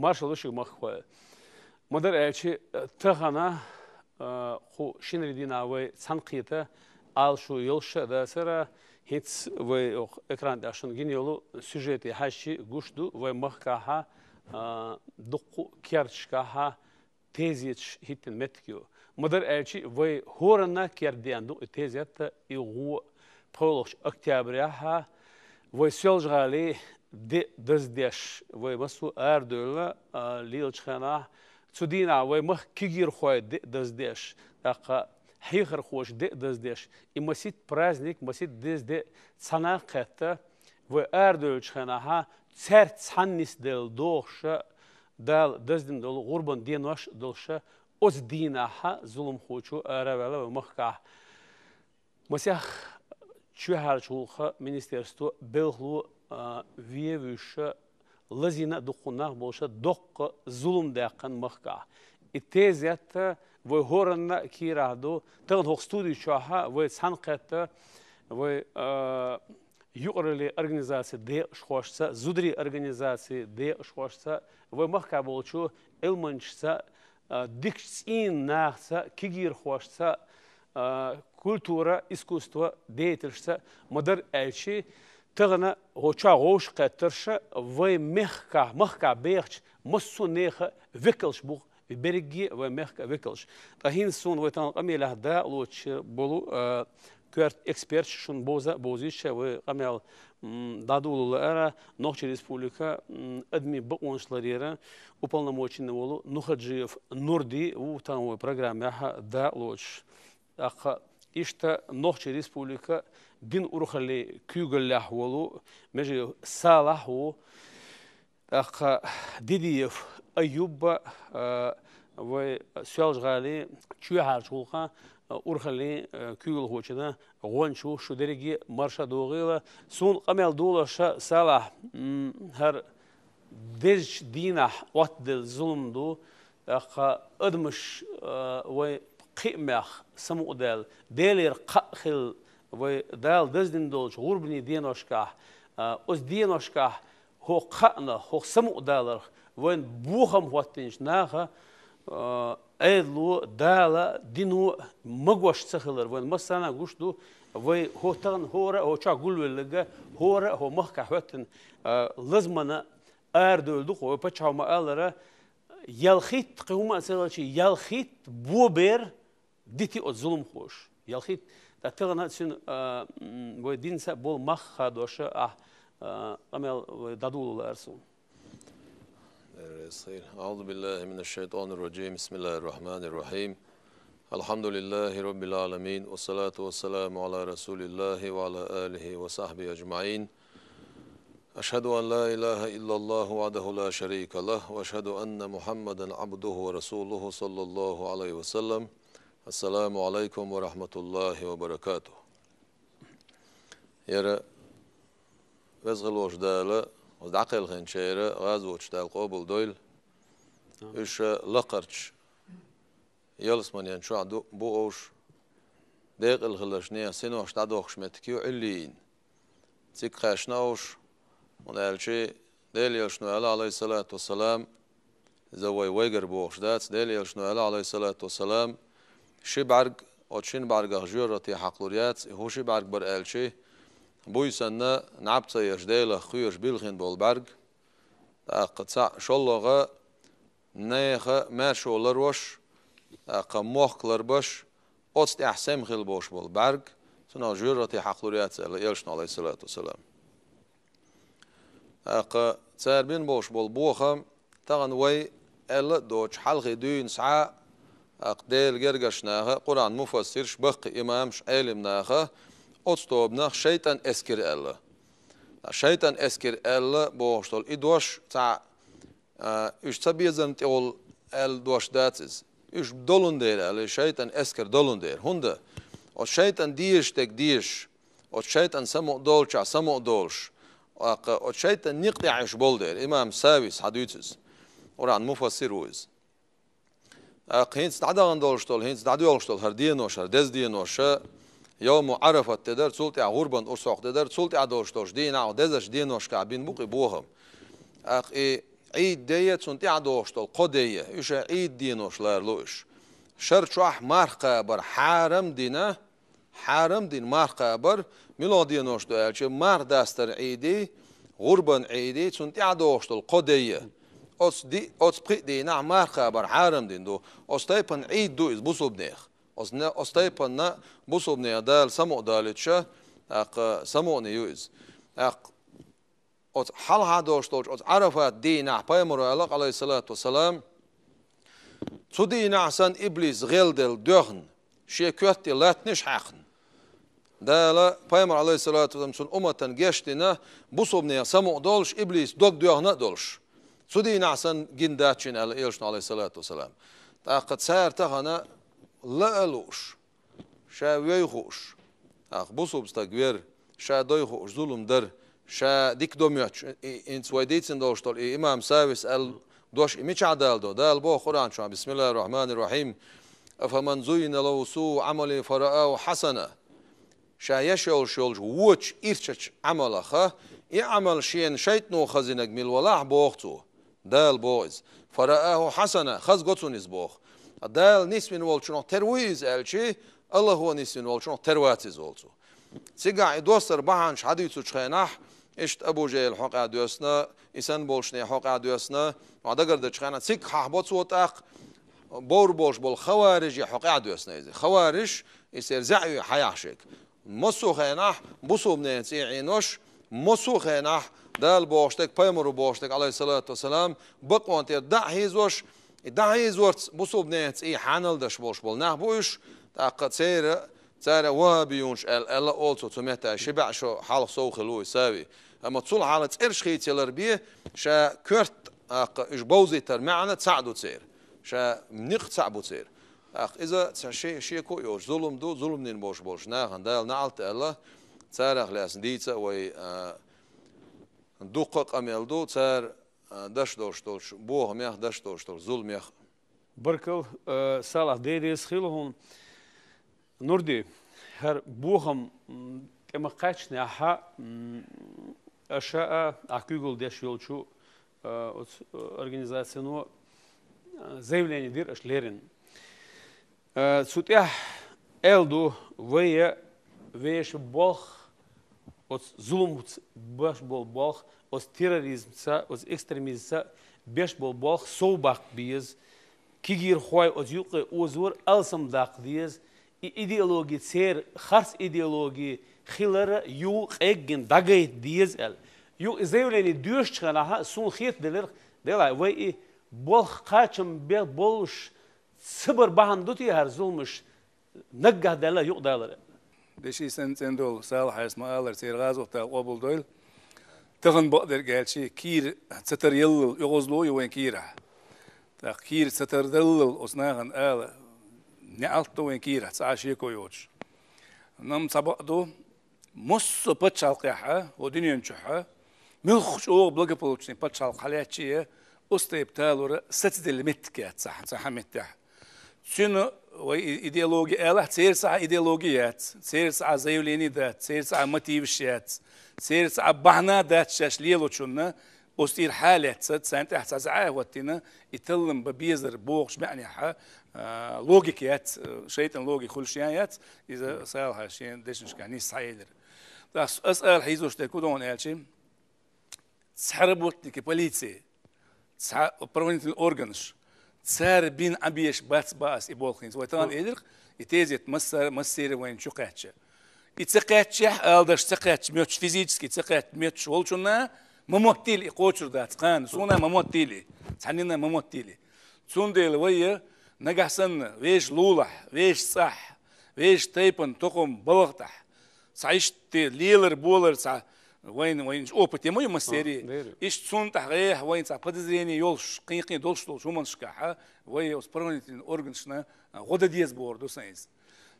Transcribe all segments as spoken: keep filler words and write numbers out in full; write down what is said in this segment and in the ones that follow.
Маршалла ду шуьга, махкахой. Ма дарра аьлча, тахана, а, кху шинарин дийнахьа вай цхьаьна кхета Ӏалашо йолаш а дацар, хӀинца вай укх экран тӀа шуна гина йолу сюжете хьаьжча гуш ду, вай махкахь, а, дуккха а керташкахь тезеташ хӀиттина меттиг ю. Ма дарра аьлча, вай хӀоранна кердадеана ду и тезет, и гӀо. ПхоьалгӀачу октябрехь вай Соьлжа-ГӀалин де даздеш, вай массо а арадевлла, а, лелачу хенахь, цу дийнахь вай махкан кегийрхойн де даздеш, тӀаккха хьехархоша де даздеш, и масийтта праздник, масийтта деза де цхьаьна кхетта, вай арадевллачу хенахь, цаьрца цхьаьна нисделла догӀуш а, Дала даздина долу гӀурбан денош а долуш а, оцу дийнахь зуламхочо ара а ваьлла вай махкахь. Масех чоьхьарчу гӀуллакхийн министерство белхало, а, вен вуьйш а, лазийна а дуккха нах болуш а, доккха зулам даьккхина махкахь. И тезет вай хӀоранна а кийрахь ду. Тахана хӀокху студи чохь вай цхьаьна кхетта, вай, а, юкъараллин организацийн декъашхошца, зударийн организацийн декъашхошца, вай махкахь болчу Ӏилманчашца, а, дикачу цӀийнан нахаца, кегийрхошца, а, культура, искусство деятелашца, ма дарра аьлча, тахана хӀокху чохь вовшахкхеттарш а вай мехкахь, махкахь бехачу массо а нехан векалш бу-кх, и берриге а вай мехкан векалш. Ткъа хӀинца суна вай тахана къамелехь дакъалоцуш болу, а, коьрта эксперташ шуна бовза а бовзийша, вай къамел, м, дӀадоло лаара, Нохчийн Республикан, м, адамийн бакъонаш ларъяран уполномоченный волу Нухаджиев Нурди ву тахана вай программехь дакъалоцуш. ТӀаккха иштта Нохчийн Республикан динан урхаллин куьйгаллехь волу Межиев Салахь ву. ТӀаккха Дидиев Аюб а, а, вай Соьлжа-ГӀалин чоьхьарчу гӀуллакхийн, а, урхаллин, а, куьйгалхочун гӀоьнча ву, шу дерриге а марша догӀийла. Суна къамел долуш а, Салахь, м, хӀара дезачу дийнахь Ӏоттаделла зулам ду, тӀаккха адамаш, а, вай кхиамех самукъадаьлла, Делера кхаъ хилла, вай Дала даздина долчу гӀурбанийн деношкахь, а, оцу деношкахь хӀокху кхаънах, хӀокху самукъадаларх вайна бохам хӀоттийначу наха, а, Ӏедало, Дала, дино а магош ца хилар вайна массарна а гуш ду, вай хӀокху тахана хӀора а хӀокху чохь гулвелларг а, хӀора а хӀокху махкахь хӀоьттина, а, лазамна арадевлла ду-кх вай. Паччахьо ма-аллара, ялхитта, кхин хӀума а ца хилча, ялхитта бо бер дити оцу зуламхоша. Ялхитта. Ткъа тахана цуьнан, а, м, вай динца а болу мах хадош а, ахь, а, къамел вай дӀадоло лаара суна. أعوذ بالله من الشيطان الرجيم. بسم الله الرحمن الرحيم. الحمد لله رب العالمين. والصلاة والسلام على رسول الله وعلى آله وصحبه أجمعين. أشهد أن لا إله إلا الله وحده لا شريك له، وأشهد أن محمدا عبده ورسوله، صلى الله عليه وسلم. السلام عليكم ورحمة الله وبركاته. ХӀара веза хилла волчу Дала, оцу дӀакхелхинчеран гӀазоташ Дала къобалдойла. Амин. Уьш лакхарчу ялсаманин чохь ду-, бу уьш, декъала хилларш нехан синош дӀадохуш меттиг ю Ӏиллийин. Цига кхаьчна уьш, хӀунда аьлча Делан Элчано аьлла, Ӏалайхиссалату вассалам, иза вай вайгара бохуш дац, Делан Элчано аьлла, Ӏалайхиссалату вассалам, ши бӀаьрг, оцу шина бӀаьргах жоьжахати хьакхалур яц, и хӀун ши бӀаьрг бара аьлча, буьйсанна наб ца еш Делах кхоьруш билхина болу бӀаьрг, тӀаккха цхьаъ шолгӀа нехан маьршо ларбеш, тӀаккха мохк ларбеш, оцу тӀехь сема хилла болуш болу бӀаьрг, цунах жоьжахати хьакхалур яц аьлла Элчано, Ӏалайхиссалату вассалам. ТӀаккха цара бина болуш болу бохам, тахана вай аьлла а доцуш, хьалхе дуьйна схьа а, тӀаккха Делан гергарчу наха, Къуръан муфассирш, баккхий имамаш, Ӏелим наха, оцу тобанах шайтӀан эскар аьлла. ШайтӀан эскар аьлла бохуш долу и дош цхьа А, уьш ца безарна тӀехула аьлла дош дац иза. Уьш долун дера аьлла, шайтӀан эскар долун дера. ХӀунда? Оцу шайтӀан дезаш дерг дезаш, оцу шайтӀан самукъа долчохь самукъа долуш, тӀаккха оцу шайтӀан некъа тӀехь уьш болу дера. Имам Савис хьан дуьйцу иза. Къуръан муфассир ву иза. ТӀаккха хӀинца дӀадахана долуш долу, хӀинца дӀадоьлхуш долу хӀара денош, хӀара деза денош, йовму Ӏарафат де дара, цул тӀаьхьа гӀурбан урсокх де дара, цул тӀаьхьа долуш долуш дийнахь, дезачу деношкахь бина бу-кх и бохам. ТӀаккха и Ӏийд де я, цунна тӀаьхьа догӀуш долу кхо де я. Уьш а Ӏийд денош ларлу уьш. Шар чохь марха кхабар хьарам дина, хьарам дина марха кхабар, муьлха денош ду аьлча, марха дастар Ӏийди, гӀурбан Ӏийди, цунна тӀаьхьа догӀуш долу кхо де я. Оцу ди-, оцу пхи а дийнахь марха кхабар хьарам дина ду. Оцу тайпана Ӏийд ду иза бусубнех. Оцу не-, оцу тайпана бусубнех Дала самукъа далуьйтуша, тӀаккха самукъане ю иза. ТӀаккха оцу хьалха долуш долчу оцу Ӏарафат дийнахь пайхамаро аьлла, алейхиссалату вассалам, цу дийнахь санна иблис гӀелделла доьхна, шен коьрте латтанаш хьаькхна. Дала пайхамар, алейхиссалату вассалам, цунна умматан гечдина, бусубнех самукъа долуш, иблис дог доьхна а долуш. Цу дийнахь санна гина дац шена аьлла элчано, алейхиссалату вассалам. ТӀаккха цара тахана ла а лууш, ша вей хууш, тӀаккха бусуб стаг вер, ша дой хууш зулам дар, ша дика до моьттуш, и, и, инца вай дийцина долуш долу и имам Савис аьлла дош и мичахь даладо? Дала боху Къуръан чохь, бисмиллахир рахманир рахим, «Афаман зуйина лаху суу Ӏамали фарааху хьасана». Ша еш йолуш йолчу вочу ирчачу Ӏамалаха, и Ӏамал шена шайтано хазинарг мила валахь, боху цо. Дала боху иза. «Фарааху хьасана», хаза го цунна иза боху. Дала нисвина волчунах тера вуй иза аьлчи, Аллахо нисвина волчунах тера вац иза, олу цо. Цигахь и доссар бахьанаш хьадуьйцучу хенахь, иштта Абу Жайл хьокъехь доьссина, и санна болчане хьокъехь доьссина, ма дагардачу хенахь, цига хьахбо цо тӀаккха, бовр болуш болу хаварижи хьокъехь доьссина иза. Хавариш, и сера заьӀви хьаяхьа шега. Массо а хенахь бусубнехан цӀий Ӏенош, массо а хенахь Дала бохуш дерг, пайхамаро бохуш дерг, алейхиссалату вассалам, бакъонан тӀера дӀа а хьийзош, и дӀахьийзорца бусубнехан цӀий хьаналдаш болуш болу нах бу уьш, тӀаккха церан, цара ваххабиюнаш аьлла, аьлла олу цо цу метта, ши бӀе шо хьалха сов хилла ву и Сави. Амма цул хьалха цӀераш хийцалар бен, ша коьрта, тӀаккха уьш бовзийтар маьӀна цхьаъ ду церан, ша никъ цхьаъ бу церан. ТӀаккха иза ца ши-, шеко а йолуш зулам ду, зулам дина болуш болчу нахана Дала наӀалт аьлла, царах лаьцна дийца а вай, а, дуккха а къамел ду, цара, а, даш долуш долчу бохамех, даш долуш долчу зуламех. Баркалла, а, Салахь, Дела реза хуьлда хьуна. Нурди, хӀара бохам, м, тӀе ма кхаьчнехь, м, аша а, ахь куьйгалла деш йолчу, а, оцу, а, организацино, а, заявление дира аша леррина. Э, цу тӀехь аьлла ду, вай вешан болх, оцу зуламца беш болу болх, оцу терроризмца, оцу экстремизмца беш болу болх сов баккха беза, кегийрхой оцу юккъе озор алсам даккха деза, и идеология церан харц идеология хилар юха къеггина дӀагайта деза аьлла. Юха и заявление доьшучу хенахь суна хетаделира, делахь, вай и болх кхачам бе болуш ца бар бахьана ду те хӀара зуламаш наггахь даьлла юкъадалар? Деши санна цӀена долу Салахьас ма-аллара, церан гӀазот Дала къобалдойла. Тахана бакъдерг аьлча, кийра ца таръяллал оьгӀазло ю вайн кийрахь. ТӀаккха кийра ца тардаллал оцу нахана ала неӀалт ду вайн кийрахь, цхьа а шеко йоцуш. Амма цхьа бакъ ду, массо а пачхьалкхехь, хӀокху дуьнен чохь, муьлхха чӀогӀа благополучный пачхьалкх хьалаьцча а, оцу тайпа талора сацаделла меттиг яц цхьа, цхьа меттехь. Цуьнан вай и-, идеология алахь, церан цхьа а идеология яц, церан цхьа а заявление дац, церан цхьа а мотиваш яц, церан цхьа а бахьана дац шаьш лелочунна, оцу тӀера хьалаьццад, царна тӀехь цхьа зӀе а хӀоттийна, и таллам бан безар бохучу маьӀнехь, а, логика яц, шайтӀан логика хуьлуш ян яц, иза Салахьа шен дешнашкахь нийса схьаэлира. ТӀаккха ас ала хьийзош дерг хӀун ду аьлча, цхьа работники полиции, цхьа правоохранительный органаш, цара бина Ӏан беш бац баа ас и болх хӀинца. Вай тахана элира, и тезет массара, массера вайна чу кхаьчча. И ца кхаьччехь, аладаш ца кхаьчча моьттуш, физически ца кхаьчча моьттуш волчунна ма моттийла и кхочур дац кхана, суна ма моттийла, цхьаннина ма моттийла. Цундела вай, нагахь санна, вешан лулахь, вешан цӀахь, вешан тайпана, тукхум, балха тӀехь, цхьа иштта лелар-болар цхьа вайна, вайна опыт ма ю массери. Иштта цунна тӀехь гӀехьа вайна цхьа подозрение йолуш, кхин-кхин долуш долчу хӀуманашкахь, вай оцу правоохранительный органашна гӀо дан деза бохур ду сан иза.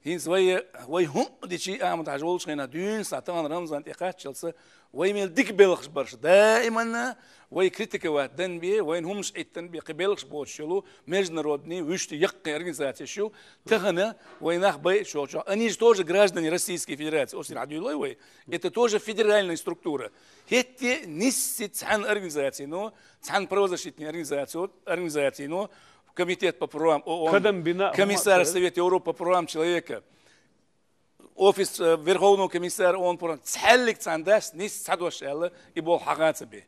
ХӀинца вай, вай хӀуъа дичи Ахьмад-Хьажа волчу хенахь дуьйна схьа тахана Рамзан тӀе кхаччалца, вай мел дика белхаш барш даиманна вай критиковать дан бе, вайн хӀумаш Ӏиттан бе, кхин белхаш боцуш йолу международный, вуьшта яккхий организацеш ю, тахана вай нах байъачохь, они же тоже граждане Российской Федерации, осир хьан дуьйлой вай, это тоже федеральная структура. ХӀетте нисси цхьана организацино, цхьана правозащитный организацино, организацино, Комитет по правам ООН, Кадам бина комиссар хӀума Совета Европы по правам человека, офис, э, Верховного комиссара ООН по правам, цхьаьллиг цхьана дас нисса цхьа дош аьлла, и болх хьаха ца бе.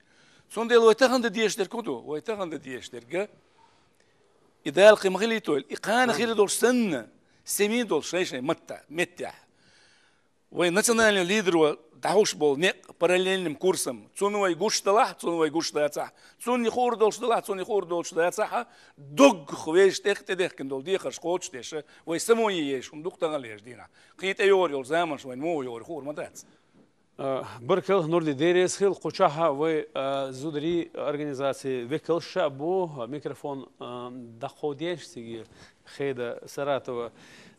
Цундела вай тахана дан дезаш дерг хӀун ду? Вай тахана дан дезаш дерг, и Дала кхин ма хилийтойла, и кхана хир долуш санна, семи долуш шайн-шайн матта, меттехь. Вайн национальный лидеро дӀахьуш болу некъ параллельным курсом, цунна вай гуш далахь, цунна вай гуш дацахь, цунна хуур долуш далахь, цунна хуур долуш дацахь, доггах вешан тӀех тӀедехкина долу дехарш кхочушдеша, вай само еш хӀума дукха тахана леш дийнахь. Кхин тӀейогӀур йолу заманаш вайн муха йогӀур хуур ма дац. А, баркалла, Нурди, деррес хила, кху чохь вай, а, зударий организацин векалш а бу, микрофон, а, дӀакховдийша цига. Хеда Саратова.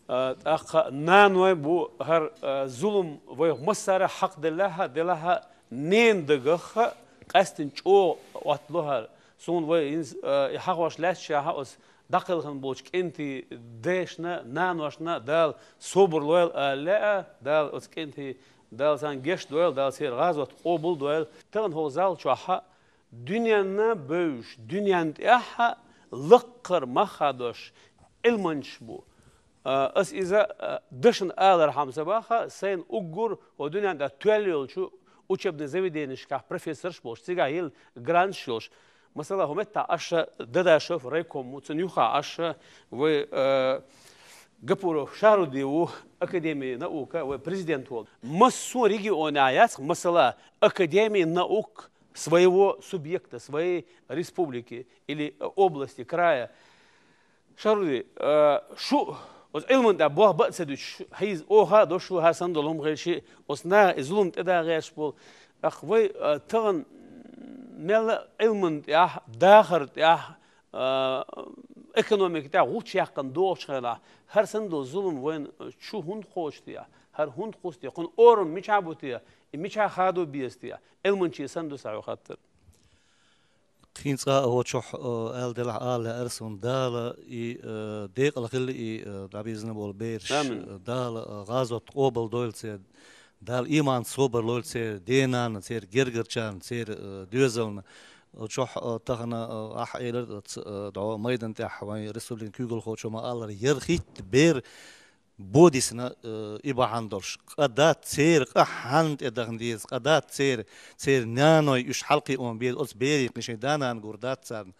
А, тӀаккха наной бу хӀара, а, зулам вай массара хьакъ делахь а, делахь а, ненан дагах а къаьстина чӀогӀа оттало хӀара. Суна вай хӀинца, а, и хьахош лаьтташ а оцу дӀакхелхина болчу кӀентий дешна, наношна Дала собар лойла ала лаьа, Дала оцу кӀентий, Дала царна гечдойла, Дала церан гӀазот къобалдойла. Тахана хӀокху зал чохь а дуьненна бевзаш, дуьненна тӀехь а лаккхара мах хадош Ӏилманчаш бу. А, ас иза, а, дашна алархьама ца баха, сайна уггар хӀокху дуьненна тӀехь тоьлла йолчу учебный заведенешкахь профессорш болуш, цигахь йилла гранташ йолуш. Масала, хӀокху меттехь аша Дадашев райком ву, цунна юххехь аша вай, а, Гапуров Шахрудин ву, Академия наука, вай президент волу. Массо а регионехь яц, масала, Академия наук своего субъекта, своей республики или, э, области, края. Шахруди, э, шу оцу Ӏилман тӀехь болх бан а ца дуьтуш, хьийза оха а до шу хӀара санна долу хӀума хилча, оцу наха и зулам тӀедагӀеш болу. ТӀаккха вай, э, тахана мелла а Ӏилман тӀехь, дахар тӀехь, а, экономика тӀехь гӀулч яьккхина догӀучу хенахь, хӀара санна долу зулам вайна чу хӀунда кхочу те? ХӀара хӀунда кхуссу те? Кхуьнан орам мичахь бу те? И мичахь хадо беза те? Ӏилманче санна ду сан хьоьга хаттар. Кхин цкъа а хӀокху чохь, а, аьлла делахь ала лаьара суна, Дала и, а, декъала хила и, а, дӀабирзина болу бераш. Амин. Дала, а, гӀазот къобалдойла церан. Дала иман собар лойла церан денана, церан гергарчарна, церан, а, доьзална. Чохь, а, тахана, а, ахь элира, а, ц-, а, дӀо майдан тӀехь вайн республикан куьйгалхочо ма-аллара, ярхитта бер бодисна, а, и бахьана долуш. Къа дац церан къа хьанна тӀедахна деза, къа дац церан, церан наной уьш хьалакхиъна беза, оцу берийн кхин шайн да-нана гур дац царна.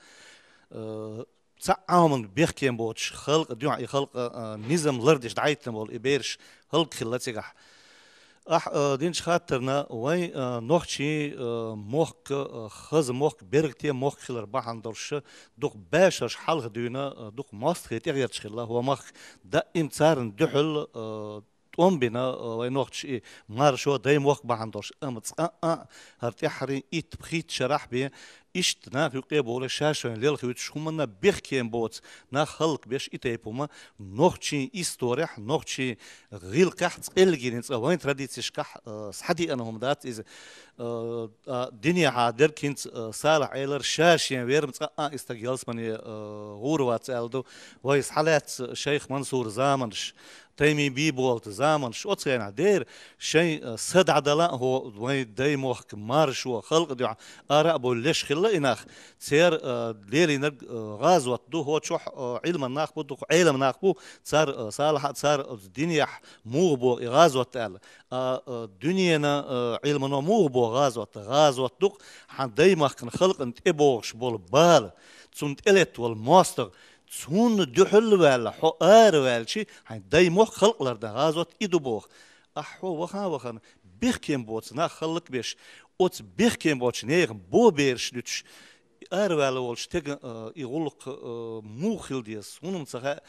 А, цхьа а хӀуманна бехкем боцуш, халкъан дуьхьа и халкъан, а, низам лардеш дӀахӀиттина болу и бераш хӀаллакхилла цигахь. Ахь, а, динчу хаттарна, вайн, а, нохчийн, а, мохк, а, хаза мохк, беркате мохк хилар бахьана долуш, дукха бешарш хьалха дуьйна, а, дукха мостагӀий тӀегӀерташ хилла, хӀокху махка даим царна дуьхьал, а, тӀом бина, а, вайн нохчаша и маршо, даймохк бахьана долуш, амма цкъа а хӀара тӀаьххьарий итт-пхийтта шарахь бен, иштта наха юккъе а бовлий, ша-шайна лелха юьтуш хӀуманна бехкем боцу нах хӀаллакбеш и тайпа хӀума нохчийн исторехь, нохчийн гӀиллакхехь цкъа а гина, цкъа вайн традицешкахь, а, схьадеана хӀума дац иза. А, а, динехьа дерг хӀинца, а, Салахь элира, ша-шен верма цкъа а и стаг ялсамане, а, гӀур вац аьлла ду. Вай схьалаьцна шайх Мансуран заманаш, Таймин Бийболатан заманаш, оцу хенахь дера шайн, а, са дӀадала а хӀо, вайн даймохк маршо халкъан дуьхьа ара а бовлий леш хилла и нах. Церан, а, лелийнарг, а, гӀазот ду, хӀо чохь, а, Ӏилман нах бу, дукха Ӏелам нах бу, цара, а, Салахьа а, цара, а, динехь муха боху и гӀазот аьлла. А, а, дуьненан, а, Ӏилмано муха боху гӀазот? ГӀазот ду-кх хьан даймахкан халкъана тӀебогӀуш болу бала, цунна тӀелетта волу мостагӀа, цунна дуьхьал а ваьлла, хьо ара ваьлча, хьайн даймохк халкъ лардан гӀазот и ду боху. Ахь хьо вахан-вахан бехкем боцу нах хӀаллакбеш, оцу бехкем боцучу нехан бо бераш дуьтуш, араваьлла волчу стеган, а, и гӀуллакх, а, муха хила деза, хӀунда ца хаьа,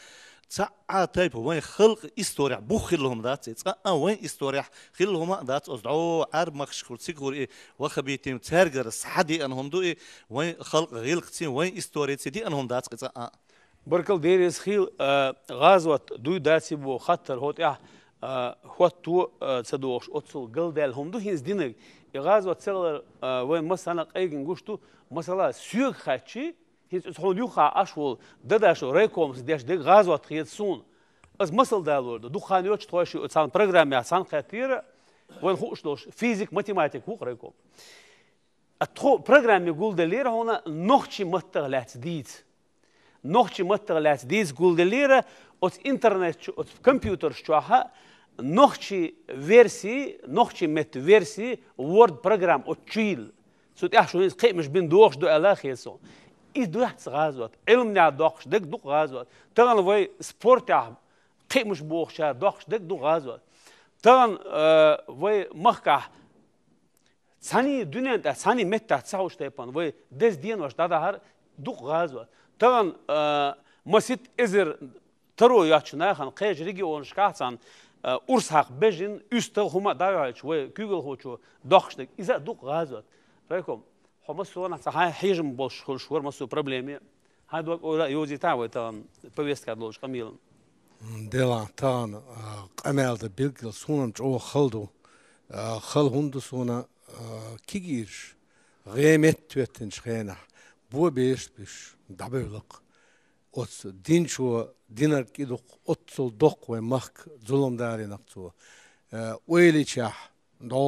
цхьа а тайпа вайн халкъан исторехь бух хилла хӀума дац и, цкъа а вайн исторехь хилла хӀума а дац, оцу дӀо Ӏаьрбийн махкашкахула цигахула и ваххабитийн цаьргара схьадеана хӀума ду и, вайн халкъан гӀиллакхаций, вайн историций деана хӀума дац и цкъа а. Баркал, деррис хил, а, гӀазот дуй даций бо хаттар хӀотӀехь, а, хӀотто, а, ца дохуш, оццул галдаьлла хӀума ду хӀинца динарг. И гӀазот ца хилар, а, вайн массана а къайгина гуш ду, масала, соьга хаьттича, хӀинца оцу хьуна юххехь Ӏаш волу, дадашо райкомас деш дерг гӀазот хета суна. Ас масал далор ду, дукха хан йоццуш тхойши оцу цхьана программехь цхьаьна кхеттера, вайн хууш долуш, физик, математик ву-кх райком. А тхо программе гулделлера хьуна нохчийн маттах лаьцна дийца. Нохчийн маттах лаьцна дийца гулделлера, оцу интернет чу, оцу компьютерш чохь а нохчийн версии, нохчийн меттан версии Word программа оцу чу йилла. Цу тӀехь шу хӀинца кхиамаш бина дохуш ду аьлла хета суна. И дац гӀазот. Ӏилманехь доккхуш дерг ду-кх гӀазот. Тахана вай спортехь кхиамаш бохучара доккхуш дерг ду гӀазот. Тахана, э, вай махкахь цхьаьний дуьнен тӀехь, цхьаьний меттехь ца хууш тайпана вай деза денош дӀадахьар ду-кх гӀазот. Тахана, а, масийтта эзар таро йоцучу нахана кхечу регионашкахь цхьана, а, урс хьакха бежина, уьстагӀ, хӀума а дӀайохьуьйтуш вай куьйгалхочо доккхуш дерг, иза а ду-кх гӀазот. Райком, хьо массо а нах цхьа хьайн хьежам болуш хуьлуш вара массо а проблеме. Хьайн дог ойла а йовзийтахьа вай тахана повестка долчу къамелан. Делахь тахана, а, къамел дан билггал суна-м чӀогӀа хала ду. А, хала хӀунда ду суна, а, кегийраш гӀеметтахӀоьттинчу хенахь бо бераш а буьсуш дӀабевлла-кх. Оцу динчо динарг кӀи ду-кх, оццул доккха вайн махка зулам далийна-кх цо. А, ойла йичахь, дӀо,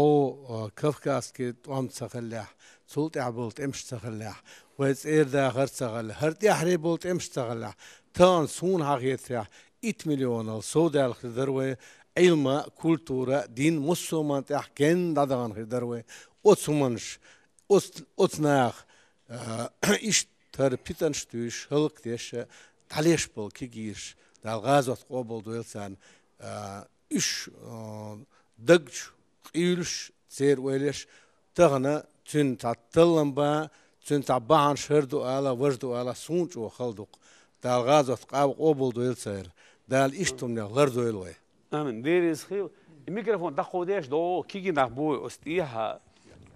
а, кавказский тӀом ца хиллехь, цул тӀаьхьа болу тӀемаш ца хиллехь, вай цӀера дахар ца хилла, хӀара тӀаьххьара болу тӀемаш ца хиллехь, тахана суна хьан хетарехь, итт миллионал совдаьлла хир дара вай Ӏилма а, культура а, дин а, муссулман тӀехь генна дӀадахана хир дара вай. Оцу хӀуманаш, оцу, оцу наха, а, иштта хӀара питанаш а туьйсуш, хӀаллакдеш а, дӀалеш болу кегийраш, Дала гӀазот къобалдойла царна, а, уьш, а, дагчу къуьйлуш, церан ойлаш, тахана цуьнан цхьа таллам бан, цуьнан цхьа бахьанаш хӀара ду ала, важа ду ала, суна чӀогӀа хала ду-кх. Дала гӀазот къа-, къобалдойла церан. Дала иштта хӀуманех лардойла вай. Амин. Дерриг иза хила. И микрофон дӀакховдеш, догӀу кегий нах бу оцу тӀехьа,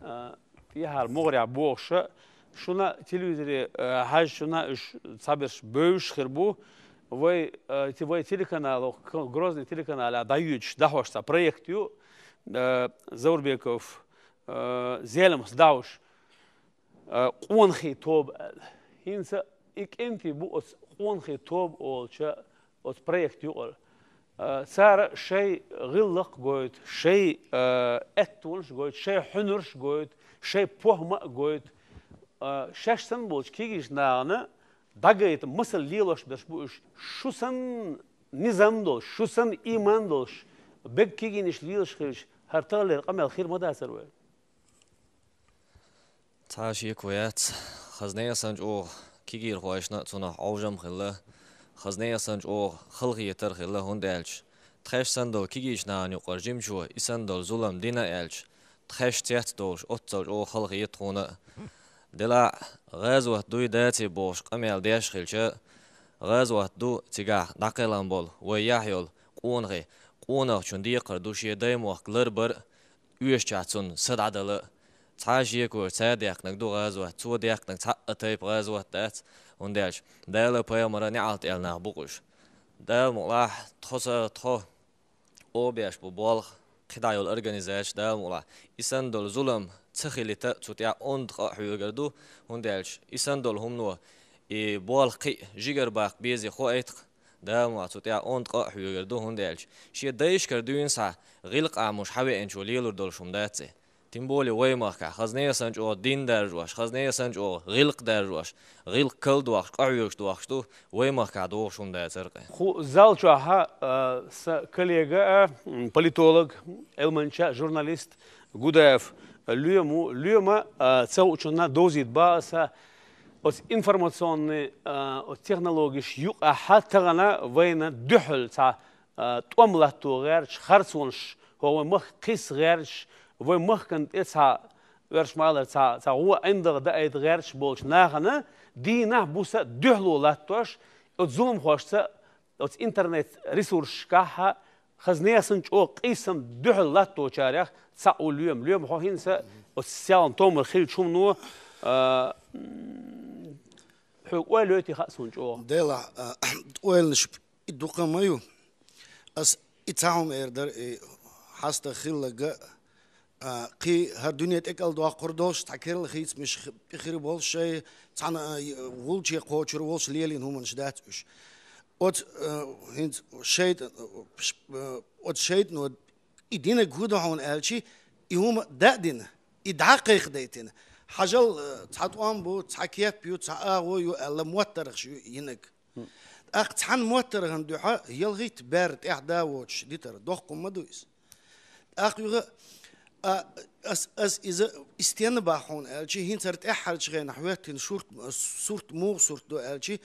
а, тӀехьара могӀарехь бохуша, шуна телевизоре, а, хьаьжча, шуна уьш цхьаберш бевзаш хир бу. Вай, а, те-, вай телеканалах, к-, Грозный телеканалехь дӀайоьдуш дӀахьош цхьа проект ю, а, Заурбеков, а, Зелимхас дӀахьош, а, «Къонахий тоба» аьлла. ХӀинца и кӀентий бу оцу «Къонахий тоба» олучу оцу проект юкъара. А, цара шайн гӀиллакх а гойту, шайн, а, аьттонаш а гойту, шайн хьуьнарш а гойту, шайн похӀма а гойту. А, шаьш санна болчу кегийчу нахана дӀагайта масал лелош берш бу уьш. Шу санна низам долуш, шу санна ийман долуш, берриг кегийнаш лелаш хилча, хӀара таханлера къамел хир ма дацара вай. Цхьа а шеко яц, хаза нехан санна чӀогӀа кегийрхошна а цунах Ӏовжам хилла, хаза нехан санна чӀогӀа халахетар а хилла, хӀунда аьлча тхаьш санна долу кегийчу нахана юкъара жимачо и санна долу зулам дина аьлча, тхаьш цецдолуш оццал чӀогӀа халахета тхуна а. Делахь а гӀазот дуй, даций бохуш къамел деш хилча, гӀазот ду цигахь дӀакхелхина болу вай яхь йолу къонахий, къонахчун декхар ду шен даймохк ларбар а, оьшучохь цунна са дӀадала а. Цхьа а шеко, цара даьккхинарг ду гӀазот, цо даьккхинарг цхьа а тайпа гӀазот дац, хӀунда аьлча Дала, пайхамара неӀалт аьлла нах бу-кх уьш. Дала мукъалахь, тхо са, тхо оха беш бу болх, кхидӀа йолу организацеш, Дала мукъалахь, и санна долу зулам ца хилийта, цу тӀехь онда къа а хьоьгур ду, хӀунда аьлча и санна долу хӀумано и болх кхин а жигара баккха безе хоуьйту-кх, Дала мукъалахь, цу тӀехь онда къа а хьоьгур ду, хӀунда аьлча шен дайшкара дуьйна схьа гӀиллакх-Ӏамош хьан веанчо лелур долуш хӀума дац и. Тем более вай махкахь, хаза нехан санна чӀогӀа дин даржош, хаза нехан санна чӀогӀа гӀиллакх даржош, гӀиллакх калдохуш, къахьоьгуш дохуш ду, вай махкахь догӀуш хӀума дацара-кх. Кху зал чохь а, а, сан коллега а, м, политолог, Ӏилманча, журналист Гудаев Лоьма ву. Лоьма, а, ца хуучунна довзийта боху аса, оцу информационный, а, оцу технологиш юкъахь а тахана вайна дуьхьал цхьа а, тӀом латто гӀерташ, харцонаш, хӀокху вайн махка кхисса гӀерташ, вайн махкана тӀе цхьа, оьрсийн маттахь цхьа, цхьа гӀо ӀиндагӀа даийта гӀерташ болчу нахана дийнахь-буса дуьхьало латтош, оцу зуламхошца, оцу интернет-ресурсашкахь а хаза нехан санна чӀогӀа къийсам дуьхьал латточарех цхьаъ ву Лоьма. Лоьма, хьо хӀинца оцу селхана томар хиллачу хӀумано, а, м, Хьоьга ойла йойтий хаьа суна чӀоагӀа. Делахь, а, ойланаш и дукха ма ю. Ас и цхьа хӀума эр дара, и хьаста хилларг, а, кхин хӀара дуьне тӀекӀалдоккхур долуш, цхьа керла хийцамаш хи-, хир болуш шай, цхьана, а, гӀулче кхочур волуш лелийна хӀуманаш дац уьш. Оцу, а, хӀинца шайтан, а, ш-, а, оцу шайтано и динарг хӀун ду хьуна аьлчи, и хӀума дӀа а дина, и дӀа а кхайкхадайтина. Хьажал, а, цхьа тӀом бу, цхьа кеп ю, цхьа агӀо ю аьлла, моттаргӀаш ю йинарг. ТӀаккха цхьана моттаргӀан дуьхьа ялхитта бер тӀехь да воцуш дитар, доккха хӀума ма ду иза. ТӀаккха юха, а, ас, ас иза, и стенна боху хьуна аьлчи, хӀинца хӀара тӀаьххьарчу хенахь хӀоьттина шурт, сурт муха сурт ду аьлчи,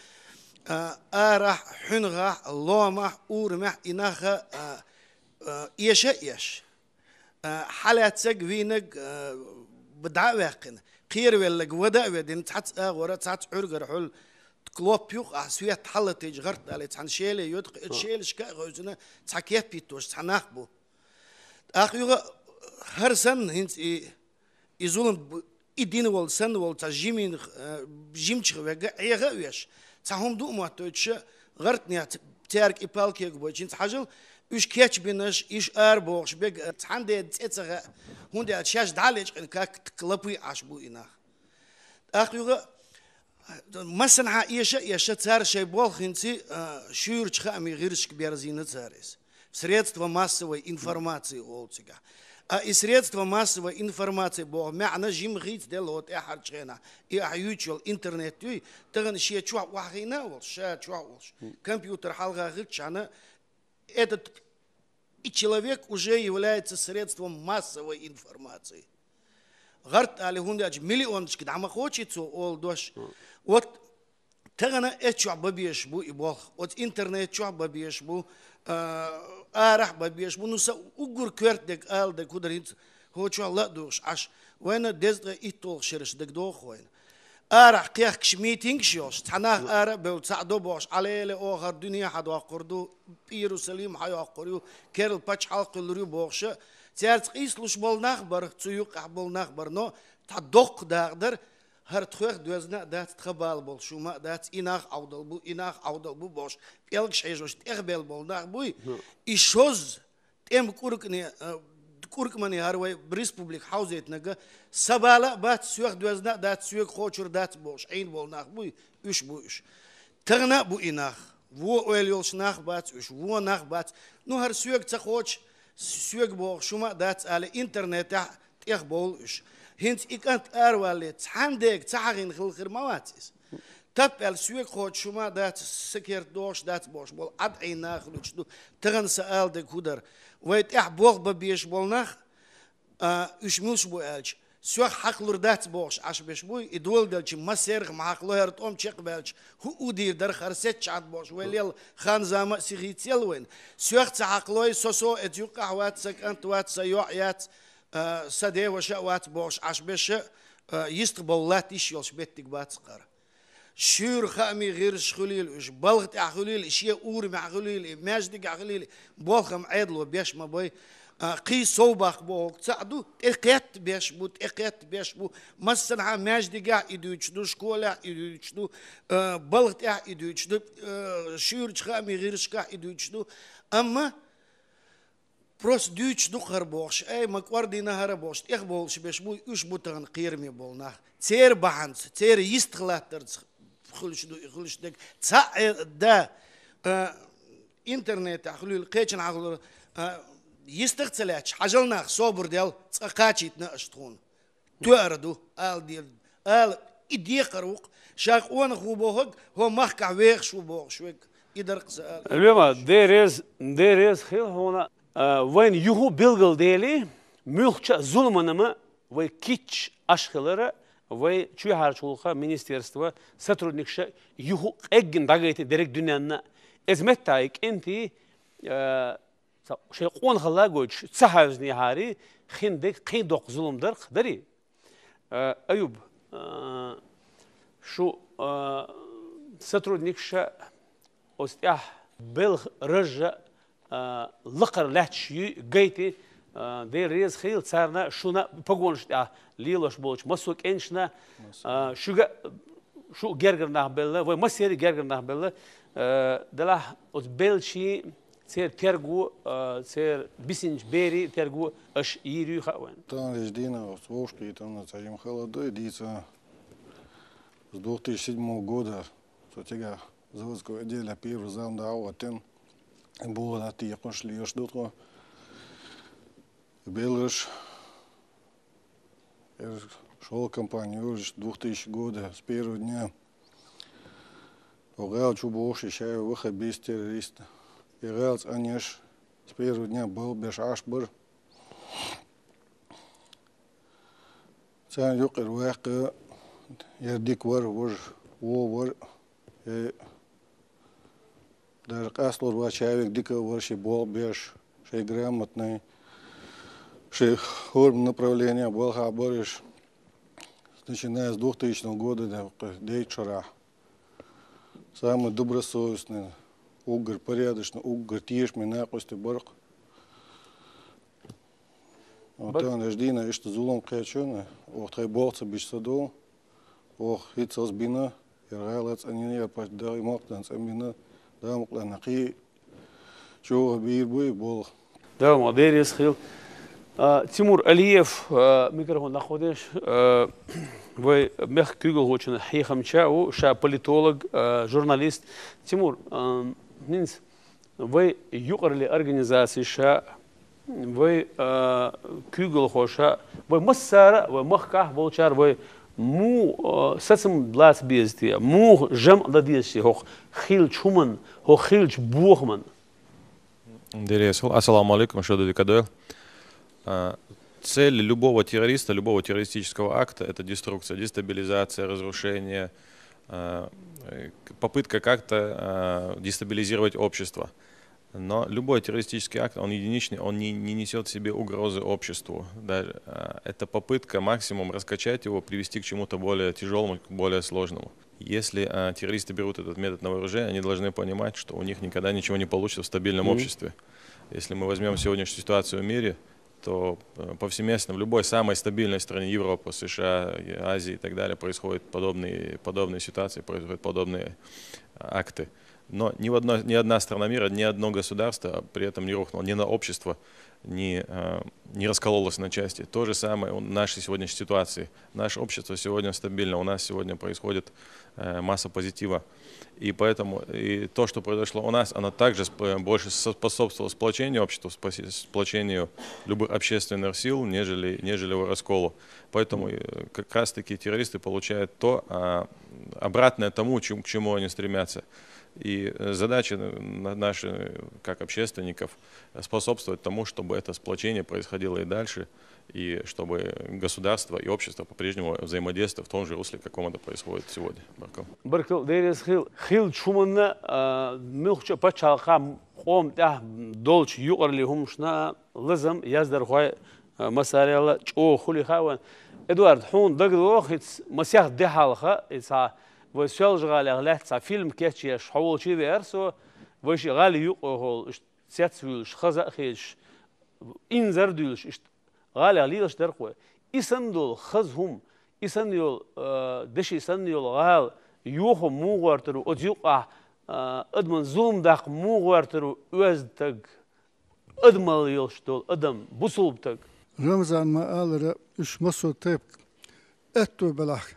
а, арахь, хьуьнагӀахь, ломахь, урамехь и нах, а, а, эша а эш. А, хьалаьцнарг, вийнарг, а, б-, дӀа а ваьккхина, кхеравелларг вада а ведина, цхьацца агӀора, цхьацца Ӏуьргара хьуьлла, клоп юкъахь, свет хьалатийча гӀарт дале, цхьана шеле йоьду, кху-, шелашка а гӀевзина, цхьа кеп йиттош, цхьа нах бу. ТӀаккха юха хӀара санна хӀинца и, и зулам б-, и дина волу, санна волу цхьа жимин, а, жимчух вегга, Ӏеха а веш, цхьа хӀума ду а моттуьйтуша, гӀартнех ц-, цаьрга и палкега бойчу, хӀинца хьажал, уьш кечбинарш, уьш арабохуш бега, цхьана деда цӀе ца хаьа, хӀунда аьлча шаьш дӀа а лечкъина, как лапий Ӏаш бу и нах. ТӀаккха юха массанхьа эша а эша, цара шайн болх хӀинца, а, шуьйрачу хаамийн гӀирсашка берзийна цара иза. Средства массовой информации олу цигахь. А и средства массовой информации боху маьӀна жимма хийцаделла хӀокху тӀаьххьарчу хенахь. И ахь юьйцуш йолу интернет юй, тахана шен чохь охьахиъна а волуш, ша чохь а волуш. Компьютер хьалха хилчахьана, этот и человек уже является средством массовой информации. ГӀарт али, хӀунда аьлча миллионашка дӀа ма кхочий цо олу дош. Вот тахана эцу чохь бан безаш бу и болх, оцу интернет чохь бан безаш бу, а, арахь бан безаш бу. Ну, сан уггар коьрта дерг ала дерг хӀун дара, хӀинца хӀокху чохь ла а дугӀуш Ӏаш, вайна дезткъе итталгӀа шераш дагадогӀу вайна. Арахь кхехкаш митингаш йолуш, цхьа нах ара а бевлла, цхьаъ до бохуш, Ӏалеле оха хӀара дуьне хьадоккхур ду, Иерусалим хьайоккхур ю, керла пачхьалкх кхуьллур ю бохуша, цаьрца къийсалуш болу нах бара, цу юккъехь болу нах бара, но цхьа доккха дакъа дара, хӀара тхоьх доьзна а дац, тхан бала болуш хӀума а дац, и нах Ӏовдал бу, и нах Ӏовдал бу бохуш, пӀелгаш хьежош тӀехбелла болу нах буй, и шозза тӀеман кӀуркане, а, кӀуркмане хӀара вай республика хьовзийтинарг, сан бала а бац, соьх доьзна а дац, соьга кхочур дац бохуш Ӏийна болу нах буй, уьш бу уьш. Тахана а бу и нах, вон ойла йолуш нах бац уьш, вон нах бац. Ну, хӀара соьга ца кхочу, соьга бохуш хӀума а дац ала, интернетехь тӀехбовлу уьш. ХӀинца и кӀант аравалале, цхьана дега ца хьахийна хилла хир ма вац иза. Тап аьлла, соьга кхочуш хӀума а дац, сан керта догӀуш дац бохуш болу Ӏад Ӏийна нах хуьлуьйтуш ду. Тахана сан ала дерг хӀун дара? Вай тӀехь болх бан безаш болу нах, а, уьш муьлш бу аьлча, соьх хьакхалур дац бохуш Ӏаш беш буй, и доладелча массерах ма хьакхало, хӀара тӀом чекхбаьлча, хӀун удийр дара, хӀара сецча Ӏад бохуш, вай лела хан-зама а сихийца елла вайна. Соьх ца хьакхалой, со-со эца юккъахь вац, сан кӀант вац, сан йоӀ яц, а, сан деваша а вац бохуш Ӏаш беша, а, йистхбовла латта йиш йолуш меттиг бац хӀара. Шуьйра хаамийн гӀирсаш хуьлийла уьш, балха тӀехь хуьлийла, шен урамехь хуьлийла, маьждигехь хуьлийла, болх-м Ӏедало беш ма бай. А, кхин сов баккха бохург цхьаъ ду, тӀекхетта беш бу, тӀекхетта беш бу. Массанхьа маьждигехь и дуьйцуш ду, школехь и дуьйцуш ду, а, балха тӀехь и дуьйцуш ду, а, шуьйрачу хаамийн гӀирсашкахь и дуьйцуш ду. Амма просто дуьйцуш ду хӀара бохуш, ай, ма кӀордийна хӀара бохуш, тӀехбовлуш беш бу, уьш бу тахана кхераме болу нах. Церан бахьанца, церан йистхилаттарца хуьлуш ду и хуьлуш дерг. Цхьаъ, э, да, э, интернетехь хуьлийла, кхечанхьа хуьлийла, э, йистах а ца лаьтташ, хьажал нах, собар дел, цкъа кхачийтина аша тхуна. Тоьар ду, ала деза. Ала, и декхар ву-кх. Ша къонах ву бохург, хӀо махкахь вехаш ву бохуш верг. И дара-кх сан ала. Лоьма, Дела реза, Дела реза хила хьуна. А, вайна юха а билгалдели, муьлххачу а зуламан-м вай кийча Ӏаш хилар, вай чоьхьарчу гӀуллакхийн министерстван сотрудникаша юха а къеггина дӀагайти дерриг дуьненна. Иза меттахь и кӀентий, а, Ца-, шайн къонахалла гойтуш ца хьаьвзинехьара, хин дерг кхин доккха зулам дара-кх, дарий? Э, Аюб, э, шу, э, сотрудникаша оцу тӀехь белхан рожа, э, лакхара лаьтташ юй гайти, э, Дела реза хила царна, шуна погонаш тӀехь лелош болчу массо а кӀенташна, э, шуьга шу гергара нах белла, вай массерий гергара нах белла, э, делахь оцу белчий церан терго, э, церан бисинчу берий терго аша йийр ю хаьа вайн. Таханлерчу дийнахь оцу вовшахкхетарна цхьа жима хала ду и дийца. С двух тысячи седьмого года со тигахь заводской отделе первый зам дӀа а гӀоттина, и боху дӀатекхуш лелаш ду тхо. Белларш, эр школа компания йожаш двух тысячи года с первого дня. О гӀала чу бохуш и шаьш ваха бийца террорист. И гӀала цӀанъеш с первого дня балбеш Ӏаш бара. Царна юкъара ваьккха яра дика вара, важа, вон вара. Э, даже къасталур вац, чавиг дика а вара, ши болх беш, ши грамотный, ши хӀорма направление балхахь бараш. Начиная с двухтысячного года, да, дейтта шарахь. Самый добросовестный, уггар порядочный, уггар тешаме накъосте баркъ. Вот таханлерчу дийнахь иштта зулам кхечуьнга, оха тхайн болх ца бича ца ду, оха хӀинццалц бина, яра гӀала цӀанйина, яра паччахьан дагӀий мохк дан цӀанбина, Дала мукъ лахь, кхин чӀогӀа бийр бу и болх. Дала мукъ лахь, Дела реза хила. А, Тимур Алиев, а, микрофон дӀакховдийша, а, вай мехкан куьйгалхочун хьехамча а ву, ша политолог, а, журналист. Тимур, а, хӀинца вай юкъараллин организацеш а, вай, а, куьйгалхоша а, вай массара а, вай махкахь а болчара вай муха, а, сацам лаца беза те, муха жамӀ дан деза те хӀокху хиллачу хӀуманна, хӀокху хиллачу бохамна? Деррис хьал. Ассаламу алейкум, Шадуди Кадойл. А, цель любого террориста, любого террористического акта — это деструкция, дестабилизация, разрушение, а, э, к-, попытка как-то, а, дестабилизировать общество. Но любой террористический акт, он единичный, он не, не несёт в себе угрозы обществу. Даже, а, это попытка максимум раскачать его, привести к чему-то более тяжёлому, к более сложному. Если, а, террористы берут этот метод на вооружение, они должны понимать, что у них никогда ничего не получится в стабильном Мгм. обществе. Если мы возьмём сегодняшнюю ситуацию в мире, то, э, повсеместно в любой самой стабильной стране Европы, С Ш А, Азии и так далее происходят подобные, подобные ситуации, происходят подобные, а, акты. Но ни в одной, ни одна страна мира, ни одно государство при этом не рухнуло, ни на общество не, э, не раскололось на части. То же самое у нашей сегодняшней ситуации. Наше общество сегодня стабильно, у нас сегодня происходит, э, масса позитива. И поэтому и то, что произошло у нас, оно также сп-, больше со-, способствовало сплочению общества, спаси-, сплочению любых общественных сил, нежели, нежели его расколу. Поэтому, э, как раз-таки террористы получают то, а, обратное тому, чем-, к чему они стремятся. И, э, задача на-, наша, как общественников, способствовать тому, чтобы это сплочение происходило и дальше, и чтобы государство и общество по-прежнему взаимодействовали в том же русле, в каком это происходит сегодня. Баркал. Баркал, Дела реза хила. Хиллачу хӀуманна, а, муьлххачу а пачхьалкхехь къоман тӀехь долчу юкъараллин хӀуманашна лазам яздархой, а, массарел а чӀогӀа хуьлу хаьа вайн. Эдуард, хьуна дагадогӀу, хӀинца масех де хьалха, и цхьа вай Соьлжа-ГӀалех лаьцна цхьа фильм кечъеш, хьо волчу а веара со, вай ши гӀалин юкъахула, иштта цецвуьйлуш, хаза а хеташ, инзар а дуьйлуш, иштта гӀалех лелаш дара-кх вай. И санна долу хаза хӀума, и санна йолу, а, деши санна йолу гӀала йохо муха гӀортар ву, оцу юкъахь, а, адаман зулам даккха муха гӀортар ву оьзда стаг, адамалла йолуш долу адам, бусулба стаг? Рамзан ма-аллара, уьш массо а тайпа аьтто белахь,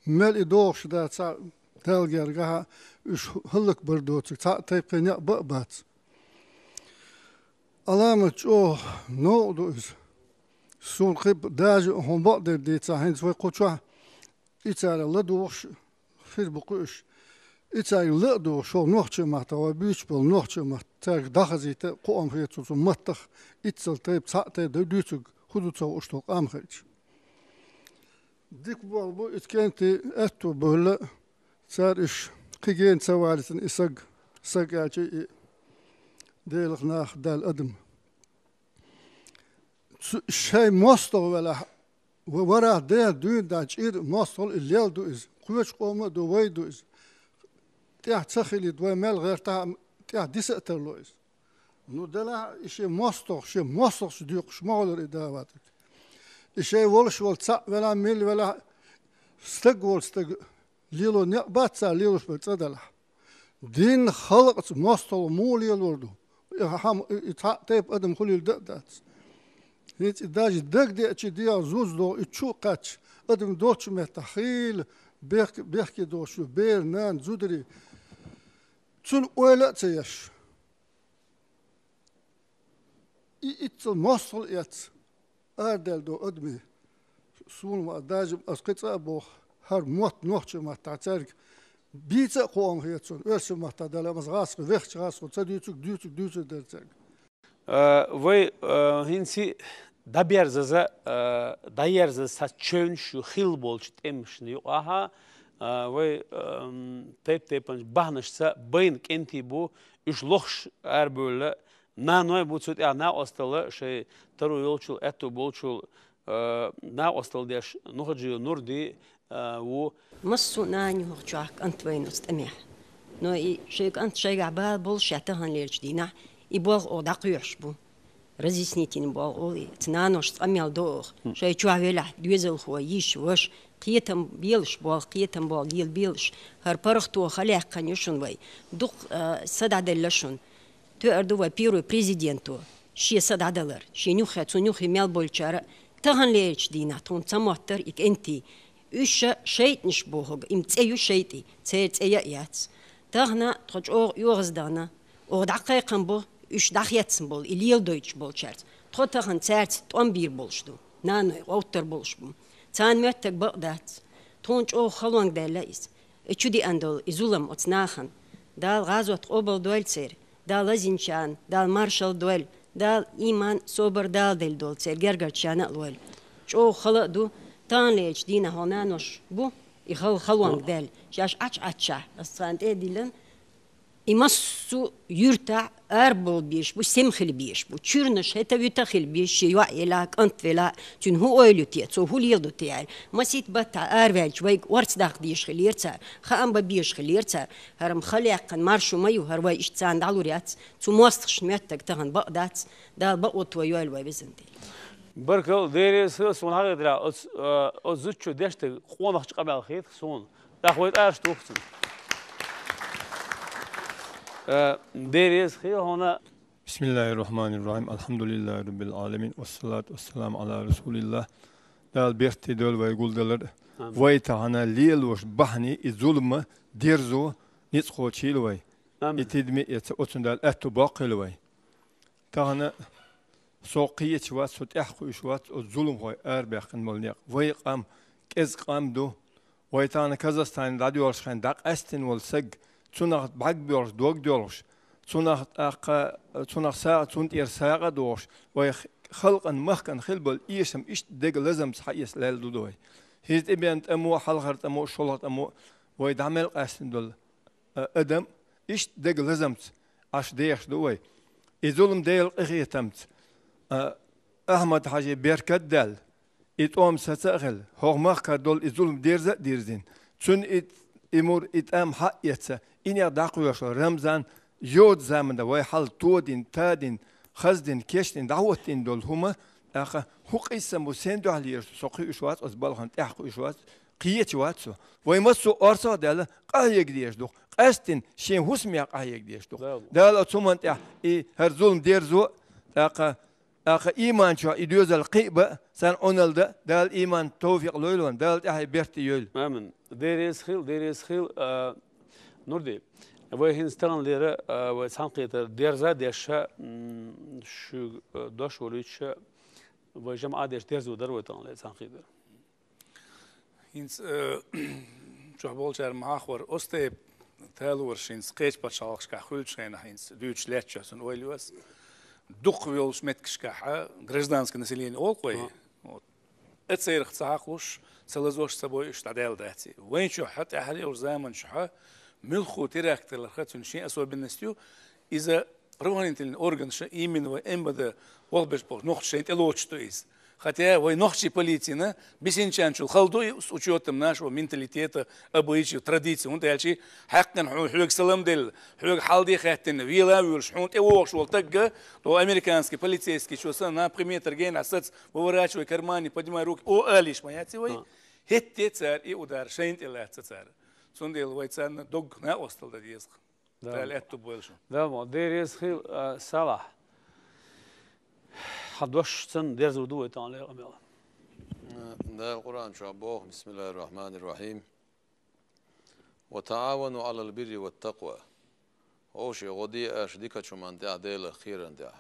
мел и догӀуш дац, цхьаъ Далла гергахь а уьш хӀаллакбар доцург цхьаъ тайпа некъ бан а бац. Ӏаламат чӀогӀа новкъа ду иза. Суна кхин а даже хьуна бакъдерг дийцахь, хӀинца вай кху чохь и царах ладугӀуш хир бу кхуьуш. И цаьрга ладугӀуш, хӀокху нохчийн маттахь, вай буьйцуш болу нохчийн маттахь, цаьрга дӀахазийта кхоам хеташ цу маттах, иццал тайпа, цхьаъ тайпа дан дуьйцург хӀун ду ца хууш долу къам хилча. Дика болу бу, иза кӀентий аьтто бевлла, цара уьш кхин гена ца валийцина и саг, саг аьлча и Делах нах даьлла адам. Цу-, шайн мостагӀа велахь, ва-, варахь ден дуьйна дан чӀир мостагӀа и лел ду иза. Кхечу къоман а ду, вай ду иза. ТӀехь ца хилийта вай мел гӀертахь а, тӀехь диса а тарло иза. Ну, делахь и шен мостагӀа, шен мостагӀчу дуьйкхуш ма хилара и да ватарг. И шайн волуш волу цхьаъ велахь, милла велахь, стаг волу стаг Лело некъ бац цар лелош бер цӀа далахь. Дин халкъаца мостагӀа муха лелор ду? И хӀама, и, и цхьа тайпа адам хулийла да а дац. ХӀинца и даже дагадеача дегӀа зуза догӀу, и чу а кхаьчча, адам долчу меттахь хийла бехк-, бехке долуш ю, бер, нана, зударий. Цунна ойла а ца еш. И иццал мостагӀа эцна арадаьлла долу адамий, суна ма даже ас кхин цкъа а боху, хӀара мотт нохчийн маттахь цаьрга бийца а кхоам хета суна, оьрсийн маттахь далахь, ас гӀазкхи вехча гӀазкхо ца дуьйцург дуьйцург дуьйцур дара цаьрга. Э, вай, э, хӀинца дӀаберзаза, э, дӀаерзаза цхьа чевнаш ю хилла болчу тӀемашна юкъахь, э, вай, эм, тайп-тайпанчу бахьанашца байна кӀентий бу, уьш лохуш арабевлла, наной бу цу тӀехь накъосталла, шайн таро йолчул, аьтту болчул, э, накъосталла деш Нухаджиев Нурди, э, ву. Массо а нана ю хӀокху чохь кӀант вайна оцу тӀамехь. Но и шайн кӀант шайгахь бала болуш ша таханлерчу дийнахь, и болх оха дӀакхоьхьуш бу. Разъяснительный болх олу и. Цу наношца къамел до оха. Шайн чохь велахь, доьзалхо, йиша, ваша, кхетам белаш болх, кхетам болх гел белаш. ХӀара паргӀато хала яьккхина ю шуна вай. Дукха, а, са дӀаделла шуна. Тоьар ду вай первый президенто шен са дӀадалар, шен юххе, цунна юххе мел болчара а. Таханлерчу дийнахь тхуна ца моттара и кӀентий. Уьш ша шайтӀанаш бохург, им цӀе ю шайтӀий, церан цӀе я а яц. Тахана тхо чӀогӀа оьгӀаздахана, оха дӀакхайкхам бо, уьш дӀахецна болу, и леладойтуш болчаьрца. Тхо тахана цаьрца тӀом бийр болуш ду, наной гӀовттар болуш бу. Царна моьттург бакъ дац. Тхуна чӀогӀа халонга даьлла иза. И чу деана долу и зулам оцу нахана. Дала гӀазот къобал дойла церан. Дала лазийначарна, Дала маршалла дойла. Дала ийман, собар Дала делла долу церан гергарчарна а лойла. ЧӀогӀа хала а ду, таханлерчу дийнахь хьо нанош бу, и хала халонга даьлла. Шаьш Ӏач-Ӏаччахь, ас царна тӀе а диллина, и массо а юьртахь арабовла безаш бу, сема хила безаш бу. Чуьрнаш хӀета-вуьта хила безаш, шен йоӀ елахь, кӀант велахь, цуьнан хӀун ойла ю те, цо хӀун леладо те аьлла. Масийтта баттахь араваьлча, вайга орца даккха дезаш хилира цара, хаам бан безаш хилира цара. ХӀара-м хала яьккхина маршо ма ю, хӀара вай иштта царна дӀалур яц. Цу мостагӀчун моьттург тахана бакъ дац, Дала бакъо тойойла вай, везан Дела. Баркалла, Дела реза хила, суна хьан хетарехь, оцу, э, оцу зудчо деш дерг къонахчу къамел хета суна. ТӀаккха вай тӀараш туху цунна. Э, Дела реза хила хьуна. بسم الله الرحمن الرحيم. الحمد لله رب العالمين. والصلاة والسلام على رسول الله. Дала беркате дойла вай гулдалар. Амин. Вай тахана лелош бахьане и зулма дерзо ницкъ кхочийла вай. Амин. И тидаме эца оцунна Дала аьтту боккхийла вай. Тахана со кхеча вац, со тӀаьхьакхуьуш вац оцу зуламхой арабаьккхина болу некъ. Вай къам кӀезиг къам ду. Вай тахана Казахстане дӀадоьлхуш хенахь дӀакъаьстина волу саг, цунах бӀаьрг боьлхуш, дог доьлхуш, цунах тӀаккха, цунах сагӀа, цунна тӀера сагӀа а дохуш, вай халкъан, махкан хила болу эшам иштта дега лазамца хьаэца лаьлла ду вай. ХӀинца тӀебеана тӀамо, хьалхара тӀамо, шолгӀа тӀамо вай дӀа мел къаьстина долу, а, адам иштта дега лазамца Ӏаш дехаш ду вай. И зулам Делан къинхетамца, а, Ахьмад-Хьажи беркат а даьлла, и тӀом саца а хилла, хӀокху махкара долу и зулам дерза а дирзина, цуьнан и, и мур, и тӀам хьа а эцна, и некъ дӀакхоьхьуш Рамзан йода заманахь вай хьал тодина, тадина, хаздина, кечдина, дӀахӀоттийна долу хӀума, тӀаккха хӀун къийсам бу, сен дуьхьал езаш ду, со кхуьуш вац, оцу балхана тӀаьхьакхуьуш вац, кхеча вац со. Вай массо а орцах а даьлла, къахьега дезаш ду, къаьстина шен хӀусамех къахьега дезаш ду. Дала оцу хӀуманна тӀехь и хӀара зулам дерзо, тӀаккха ТӀаккха ийман чохь и доьзал кхиъ бан, царна Ӏуналла дан, Дала ийман, товфикъ лойла вайна, Дала тӀаьхье беркате йойла. Амин. Дела реза хила, Дела реза хила, а, Нурди. Вай хӀинца таханлера, а, вай цхьаьнакхетар дерза а деш, м, шуьга, а, дош волуьйтуш, вай жамаӀат деш дерзо дара вай таханлера цхьаьнакхетар. ХӀинца, э, чохь болчара ма хьахавара, оцу тайпа талораш хӀинца кхечу пачхьалкхашкахь хуьлучу хенахь хӀинца дуьйцуш лаьттачохь цунна ойла ю ас. Дукха йолчу меттигашкахь гражданское население олу-кх вай. Ха. Вот. Э, церах ца хьакхалуш, ца лазош, ца бойуш дӀадаьлла дац и. Вайн чохь тӀаьхьара йолчу заман чохь муьлхха теракт хиларх цуьнан шен особенность ю. Иза правоохранительный органаша, именно вай М В Д болх беш болчу нохчаша шайна тӀелоцуш ду иза. Хотя вай нохчийн полицина бисинчарнчул хала ду и, с учётом нашего менталитета, обычаев, традиций, хӀунда аьлча хьаькхна хьуна, хьоьга салам делла, хьоьга хьал-де хаьттина, вела а воьлуш, хьуна тӀевогӀуш волу тагга, то американский полицейский чо санна, на пхи метр генахь саца, выворачивай карманы, поднимай руки, о, алийша ма яц и вай. ХӀетте цара и удар шайна тӀе лаьцна цара. Цундела вай царна дог накъостал дан деза. Да. Дала аьттув бойла шун. Да, мо, Дела реза хила, а, Салахь. Хьан дош санна дерзор ду вай тахана лерхӀа мел. Дала Къуръан чу боху: «Бисмиллахир-рахманир-рахим. Ва таавану алал бирри ват такъва». Вовшийн гӀо де аша дикачу хӀуман тӀехь, Делах кхеран тӀехь.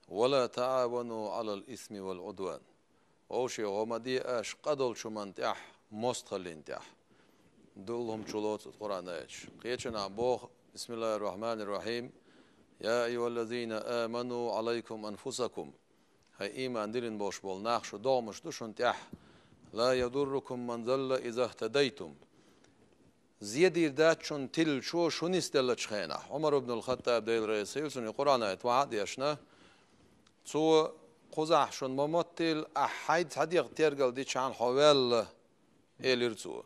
«Ва ла таавану алал исми вал удван». Вовшийн гӀо ма де аша къа долчу хӀуман тӀехь, мостагӀаллин тӀехь. Дуллу хӀума чу лоцу Къуръан аяташ. Кхечанхьа боху: «Бисмиллахир-рахманир-рахим. Я айюхаллазина аману алайкум анфусакум». ХӀай ийман диллина болуш болу нах, шу догӀмаш ду шуна тӀехь. «Ла ядуррукум ман залла иза хтадайтум». Зе дийр дац шуна тиллачо шу нисделлачу хенахь. Ӏумар ибн ал-Хаттаб, Дела реза хила цунна, и Къуръан аят вахьа а дешна, цо: «Кхузахь шуна ма моттийла, ахь хьайна цхьа дегӀ тергал дичахьана хьо ваьлла», — элира цо.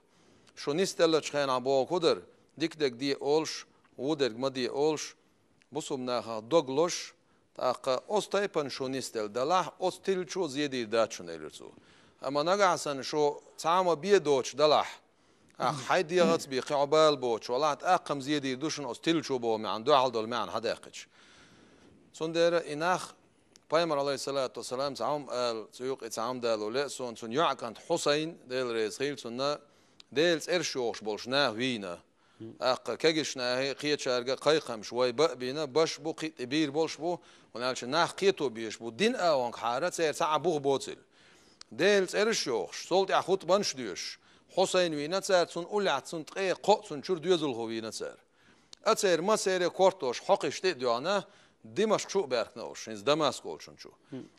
«Шу нисделлачу хенахь боху хӀун дара, дика дерг де олуш, вон дерг ма де олуш, бусулба нахах дог лозуш, тӀаккха оцу тайпана шу нисделла далахь, оцу тиллачо зе дийр дац шуна», — элира цо. «Амма нагахь санна шу цхьа а ма бен доцуш далахь, ахь хьайн дегӀаца бен кхин хьо бала боцуш валахь, тӀаккха-м зе дийр ду шуна оцу тиллачо боху маьӀна, дуьхьал долу маьӀна хьадаьккхича». Цундела и нах, Пайхамар, алейхиссалату вассалам, цхьа хӀума ала, цу юкъе цхьа хӀума дало лаьа суна, цуьнан йоӀан кӀант Хьусайн, Дела реза хила цунна, Делан цӀераш йохуш болуш нах вийна. ТӀаккха кегийчу нахе, кхечаьрга кхайкхамаш вай бан а бина, баш бу, кхин а тӀе бийр болуш бу, хӀунда аьлча нах кхето безаш бу, дин а ваханхьара церан цхьа а бух боцийла. Делан цӀераш йохуш, сол тӀехь хутбанаш доьшуш, Хьусайн вийна цара, цунна уллехь цунна ткъе кхоъ цунна чуьра доьзалхо вийна цара. А церан массеран а кортош хьокхуьйтуш тӀе а доьгӀна, Димашкъ чу а баьхкина уьш, хӀинца Дамаск олучун чу.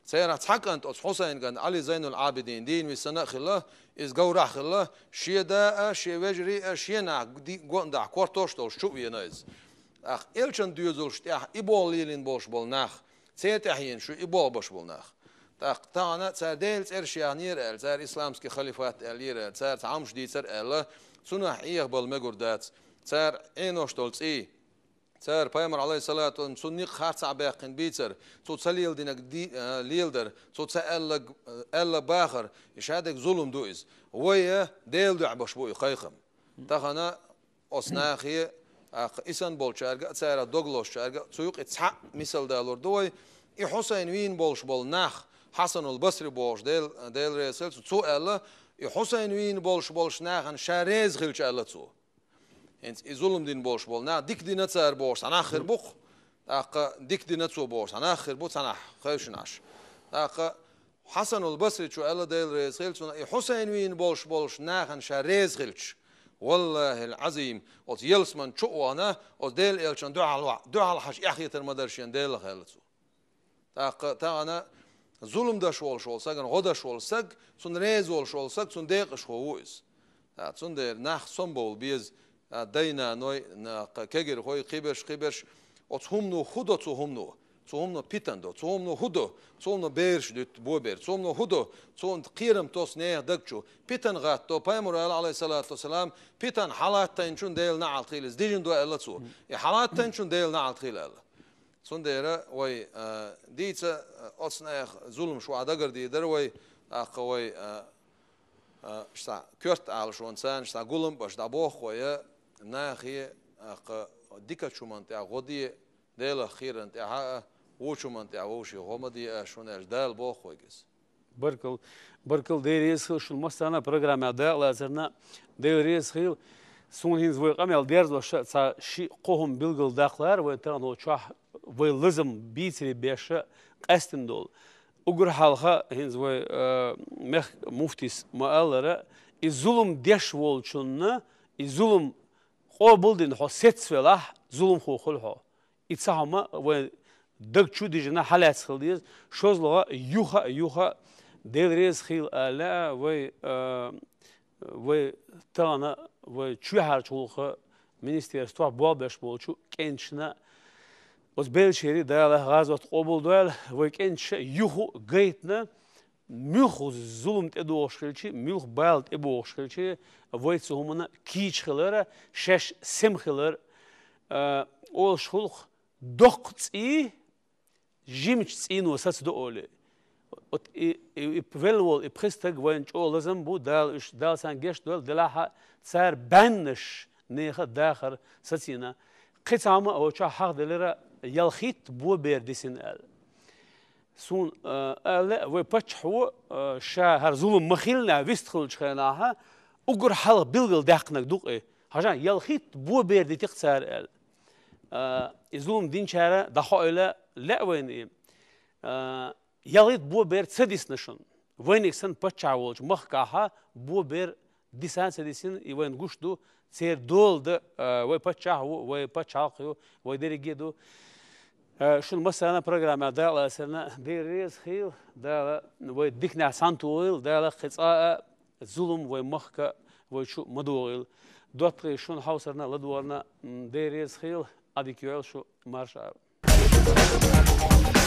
Церан цхьа кӀант оцу Хьусайн кӀант Ӏали Зайнул Ӏабидин дийна висина а хилла, иза говрахь а хилла, шен да а, шен вежарий а, шен нах ди-, гонахь кортош а долуш чу а вена иза. ТӀаккха элчан доьзалш тӀехь и болх лелийна болуш болу нах, церан тӀехь йина шу и болх беш болу нах. ТӀаккха тахана цара Делан цӀераш яхнера аьлла, цара исламский халифат аьллера аьлла, цара цхьа хӀумаш дийцар аьлла, цунах Ӏехабала мегар дац. Цара Ӏенош долу цӀий, цара Пайхамар, алейхиссалату вассалам, цунна некъ харцахь баьккхина бийцар, цо ца леладинарг ди-, а, леладар, цо ца аьлларг, а, аьлла бахар, и шадерг зулам ду иза. Вай а Делан дуьхьа беш бу и кхайкхам. Тахана оцу нахе, а, и санна болчаьрга а, царах дог лозучаьрга а, цу юкъе цхьаъ мисал далур ду вай, и Хьусайн вийна болуш болу нах, Хьасанул Басри бохуш, Дел-, Дела реза хила цунна, цо аьлла, и Хьусайн вийна болуш болуш нахана ша реза хилча аьлла цо. ХӀинца и зулам дина болуш болу нах, дика дина цара бохуш цхьа нах хир бу-кх, тӀаккха дика дина цо бохуш цхьа нах хир бу цхьа нах, хевшина Ӏаш. ТӀаккха Хьасанул Басри чу аьлла, Дела реза хила цунна, и Хьусайн вийна болуш болуш нахана ша реза хилча, валлахил Ӏазим, оцу ялсаман чу а вахана, оцу Делан элчан дуьхьал ва-, дуьхьал хьажа эхь хетар ма дара шена Делах аьлла цо. ТӀаккха тахана зулам деш волуш волу сагана гӀо деш волу саг, цунна реза волуш волу саг, цунна декъашхо ву иза. ТӀаккха цундела нах сомабовла беза, а, дай-наной, на-, кху кегирхой, кхиберш, кхиберш, оцу хӀумано хӀун до, цу хӀумано? Цу хӀумано питан до. Цу хӀумано хӀун до? Цу хӀумано бераш дуьту, бобер. Цу хӀумано хӀун до? Цу хӀумано кхерам тосу нехан даг чу. Питан гӀатто, Пайхамар аьлла, алейхиссалату вассалам, питан хьалаттайначун Делан наӀалт хийла иза. Дижина до аьлла цо. И хьалаттайначун Делан наӀалт хийла аьлла. Цундела вай, а, дийца, а, оцу нехан зуламаш вай дагардийр дара вай, тӀаккха вай, а, а, шта коьрта Ӏалашонца, шта гулам беш дӀабоху вай, нахе, тӀаккха дикачу хӀуманна тӀехь гӀо де, Делах кхеран тӀехь а, вочу хӀуманна тӀехь вовшийн гӀо ма де аша, хӀунда аьлча Дала боху вайга иза. Баркалла, баркалла, Дела реза хила шуна массарна а программехь дакъалацарна, Дела реза хила. Суна хӀинца вай къамел дерзош а цхьа шиъ-кхо хӀума билгалдаккхалара вайн тахана чохь вай лазам бийцаре беш а къаьстина долу. Уггар хьалха хӀинца вай, а, мехкан муфтис ма-аллара, и зулам деш волчунна, и зулам къобалдина хьо сецвелахь, зуламхо хуьлу хьо. И цхьа хӀума вайн даг чу дижина хьалаьцна хила деза, шозлагӀа, юха а, юха а, Дела реза хила аьлла, вай, а, вай тахана, вай чоьхьарчу гӀуллакхан министерствохь болх беш болчу кӀенташна, оцу беллачеран Дала гӀазот къобалдойла, вай кӀенташа юха а гайтина, муьлхха зулам тӀедогӀуш хилча, муьлхха бала тӀебогӀуш хилча, вай цу хӀуманна кийча хилар, шаьш сема хилар, а, олуш хуьлу-кх, доккха цӀий жимачу цӀийно сацадо олий. От и, и, и велла волу, и пхи стаг вайна чӀогӀа лазам бу, Дала уьш, Дала царна гечдойла, делахь а цара баьннаш нехан дахар сацийна. Кхин цхьа хӀума а вайчохь хьахделира, ялхитта бобер дисина аьлла. Суна, а, аьлла, вай паччахьо, а, ша хӀара зулам ма-хиллинехь вистхиллачу хенахь, уггар хьалха билгалдаьккхинарг ду-кх и. Хьажахь, ялхитта бобер дити-кх цара аьлла. А, и зулам динчара дӀахоуьйтуш лаьа вайна и. А, ялхитта бобер ца дисна шуна. Вайниг санна паччахь волчу махкахь бобер диса а ца дисина, и вайна гуш ду, церан дола дан, а, вай паччахь а ву, вай пачхьалкх а ю, вай дерриге а ду. А, шуна массарна а программехь дакъалацарна Дела реза хуьлда, Дала вай диканехь схьатохийла, Дала кхин цкъа а зулам вай махка, вай чу ма дохийла. ДоттагӀий, шуна хьовсарна а ладогӀарна а, м, Дела реза хуьлда, Ӏадика йойла шу, марша Ӏойла.